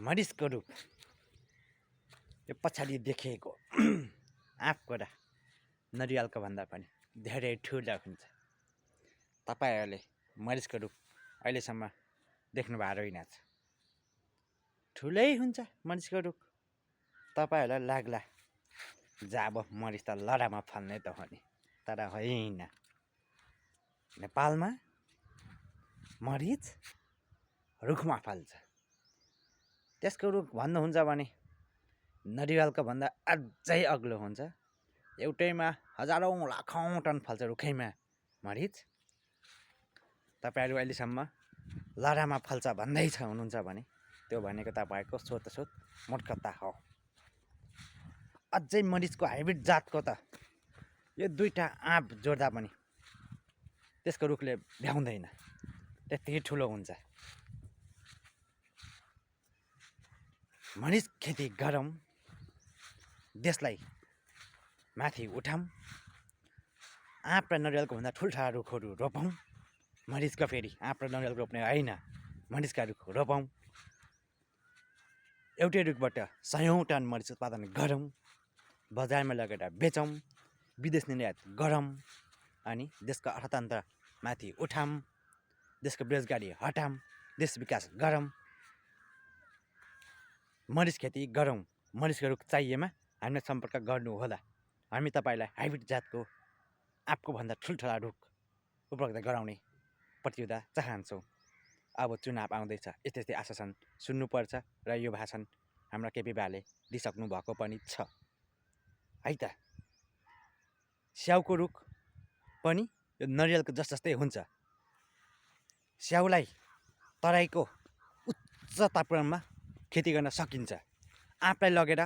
मरिचको रुख यो पछाडि देखिएको आँपको र नरिवलको भन्दा पनि धेरै ठुलो हुन्छ। तपाईहरुले मरिचको रुख अहिलेसम्म देख्नु भएको रहेनछ। ठुलै हुन्छ मरिचको रुख। तपाईहरुलाई लाग्ला जब मरिच त लडामा फल्ने त हो नि, तर होइन। नेपालमा मरिच रुखमा फल्छ। त्यसको रुख भन्नुहुन्छ भने नरिवलको भन्दा अझै अग्लो हुन्छ। एउटैमा हजारौं लाखौं टन फल्छ रुखैमा मरिच। तपाईहरु अहिलेसम्म लडामा फल्छ भन्दै हुनुहुन्छ भने त्यो भनेको तपाईहरुको सोच मूर्खता हो। अझै मरिचको हाइब्रिड जातको त यो दुईटा आँप जोड्दा पनि त्यसको रुखले भ्याउँदैन, त्यति ठुलो हुन्छ। मरिच खेती गरौँ, देशलाई माथि उठाऊँ। आँप र नरिवलको भन्दा ठुल्ठुला रुखहरू रोपौँ। मरिचको फेरि आँप र नरिवल रोप्ने होइन, मरिचका रुख रोपौँ। एउटै रुखबाट सयौं टन मरिच उत्पादन गरौँ, बजारमा लगेर बेचौँ, विदेश निर्यात गरौँ, अनि देशको अर्थतन्त्र माथि उठाऊँ, देशको बेरोजगारी हटाऊँ, देश विकास गरौँ। मरिच खेती गरौँ। मरिचको रुख चाहिएमा हामीलाई सम्पर्क गर्नुहोला। हामी तपाईलाई हाइब्रिड जातको आँपको भन्दा ठुल्ठुला रुख उपलब्ध गराउने प्रतियोगिता चाहन्छौँ। अब चुनाव आउँदैछ, यस्तै आश्वासन सुन्नुपर्छ र यो भाषण हाम्रा केपी बाले दिइसक्नु भएको पनि छ है त। स्याउको रुख पनि यो नरिवलको जस्तै हुन्छ। स्याउलाई तराईको उच्च तापक्रममा खेती गर्न सकिन्छ। आँपलाई लगेर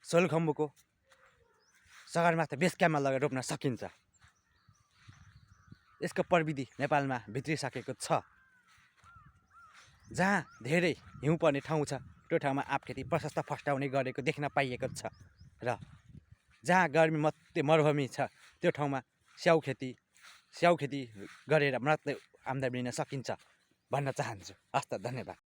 सोलुखुम्बुको सगरमाथा बेस क्याम्पमा लगेर रोप्न सकिन्छ। यसको प्रविधि नेपालमा भित्रिसकेको छ। जहाँ धेरै हिउँ पर्ने ठाउँ छ त्यो ठाउँमा आँप खेती प्रशस्त फस्टाउने गरेको देख्न पाइएको छ, र जहाँ गर्मी मध्य मरुभूमि छ त्यो ठाउँमा स्याउ खेती गरेर मात्रै आम्दानी लिन सकिन्छ भन्न चाहन्छु। हस्त, धन्यवाद।